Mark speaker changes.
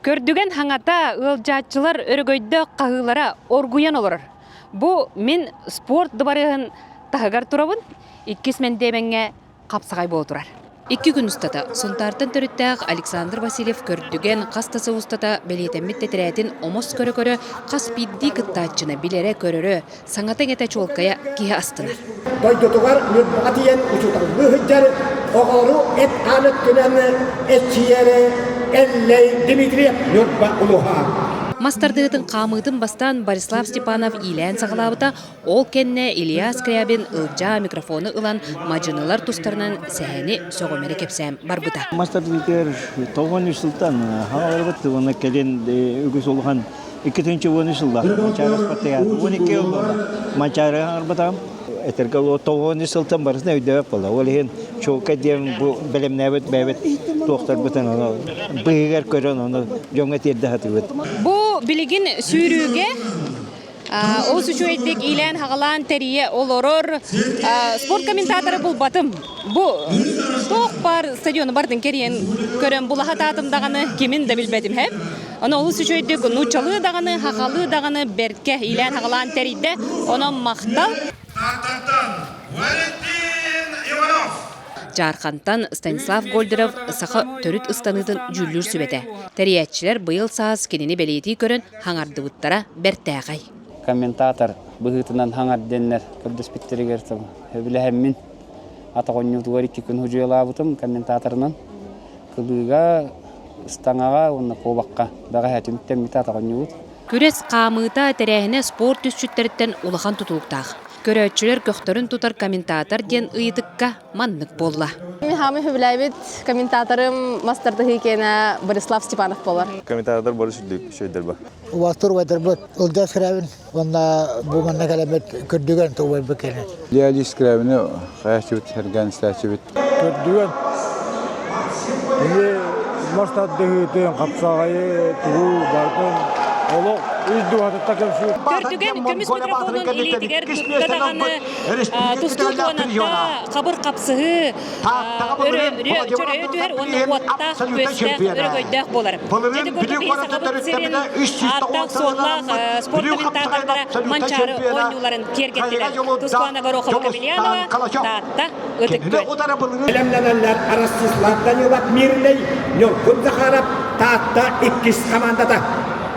Speaker 1: Көрдүгэн хаҥата ыалдьааччылар өрөгөйдөөх хаһыылара оргуйан олорор. Бу мин спорт дыбарыаһын таһыгар турабын. Иккис мэндиэмэҥҥэ хапсаҕай буола турар. Икки күн устата Сунтаартан төрүттээх Александр Васильев көрдүгэн хас да сыл устата бэлиэтэммит тэтэрээтин омос көрө-көрө хас биирдии кыттааччыны билэрэ-көрөрө, саҥата-иҥэтэ чуолкайа киһи астынар.
Speaker 2: Дойдутугар Ньурбаҕа тиийэн учууталлыы сылдьар оҕолору эт-хаан өттүнэн эччийэр Эллэй Дмитриев Ньурба улууһа.
Speaker 1: Мас тардыһыытын хаамыытын бастаан Борислав Степанов иилээн саҕалаабыта, ол кэннэ Илья Скрябин Ылдьаа микрофону ылан мадьынылар тустарынан сэһэни сөҕүмэри кэпсээн барбыта.
Speaker 3: Мас тардыытыгар 93 сылтан хааларбыт уонна кэлин үгүс улахан 2013 сыллаах Манчаары спартакиада 12 жыл буолла. Манчаарыга хаҥарбатаҕым. Этэргэ ол 93 сылтан барытын өйдөөбөт буолла. Ол иһин чуолкай диэн бу бэлэмнээбит бэйэбит туохтарбытын ону быыһыгар көрөн ону дьоҥҥо тиэрдэ сатыыбыт.
Speaker 1: Бу билигин сүүрүүгэ Олус үчүгэйдик иилээн-хаҕалаан тэрийэ олорор спорт комментаторы булбатым. Бу туох баар стадиону бардын кэрийэн көрөн булаһатаатым даҕаны кимин да билбэтим һэ. Ону олус үчүгэйдик нууччалыы даҕаны, хахалыы даҕаны бэркэ иилээн-хаҕалаан тэрийдэ. Онон махтал.
Speaker 4: Тааттаттан Валентин Иванов.
Speaker 1: Дьаархантан Станислав Гольдеров саха төрүт ыстаныытын дьүүллүүр сүбэтэ. Тэрийээччилэр быйыл саас кинини бэлиэтии көрөн хаҥардыбыттара бэртээхэй.
Speaker 5: Комментатор быһыытынан хаҥар диэннэр көрдөспүттэригэр сөбүлэһэммин атах оонньуутугар икки күн худьуйалаабытым комментаторынан. Кылыыга, ыстаҥаҕа уонна куобахха бэҕэһээ түмүктэммитэ атах оонньуубут.
Speaker 1: Күрэс хаамыыта тэрээһинэ спорт түсчүттэриттэн улахан тутулуктаах. Көрөөччүлэр көхтөрүн тутар комментатор диэн ыйытыкка маннык буолла.
Speaker 6: Мин хаамыы сөбүлээбит комментаторым мастардыһыы киэнэ Борислав Степанов буолар.
Speaker 7: Комментатордар бары сүрдүк бар.
Speaker 8: Убастыр убайдарбыт Ылдьаа Скрябин уонна бу манна кэлэммит көрдүгэн убайбыт кэлэн.
Speaker 7: Леонид Скрябины хайаччыбыт, сэргээн истээччибит.
Speaker 9: Көрдүгэн Кини мас тардыһыытын, хапсаҕайы, тугу барытын олох үс дууһатыттан кэмсиир.
Speaker 1: Көрдүгэн көмүс микрофонун илиитигэр тутта даҕаны тустуу туоната хабыр хапсыһыы чөрөйө түһэр уонна уоттаах, күөстээх, өрөгөйдөөх буолар. Дьэ курдук биһи Сахабыт сирин ааттаах-суоллаах спорт комментатордара Манчаары оонньууларын киэргэттилэр. Тускуана Горохова Капельянова, Таатта, Ытык Күөл.
Speaker 2: Бэлэмнэнэллэр Ростислав Данилов Мирнэй, Ньургун Захаров, Таатта иккис хамаандата.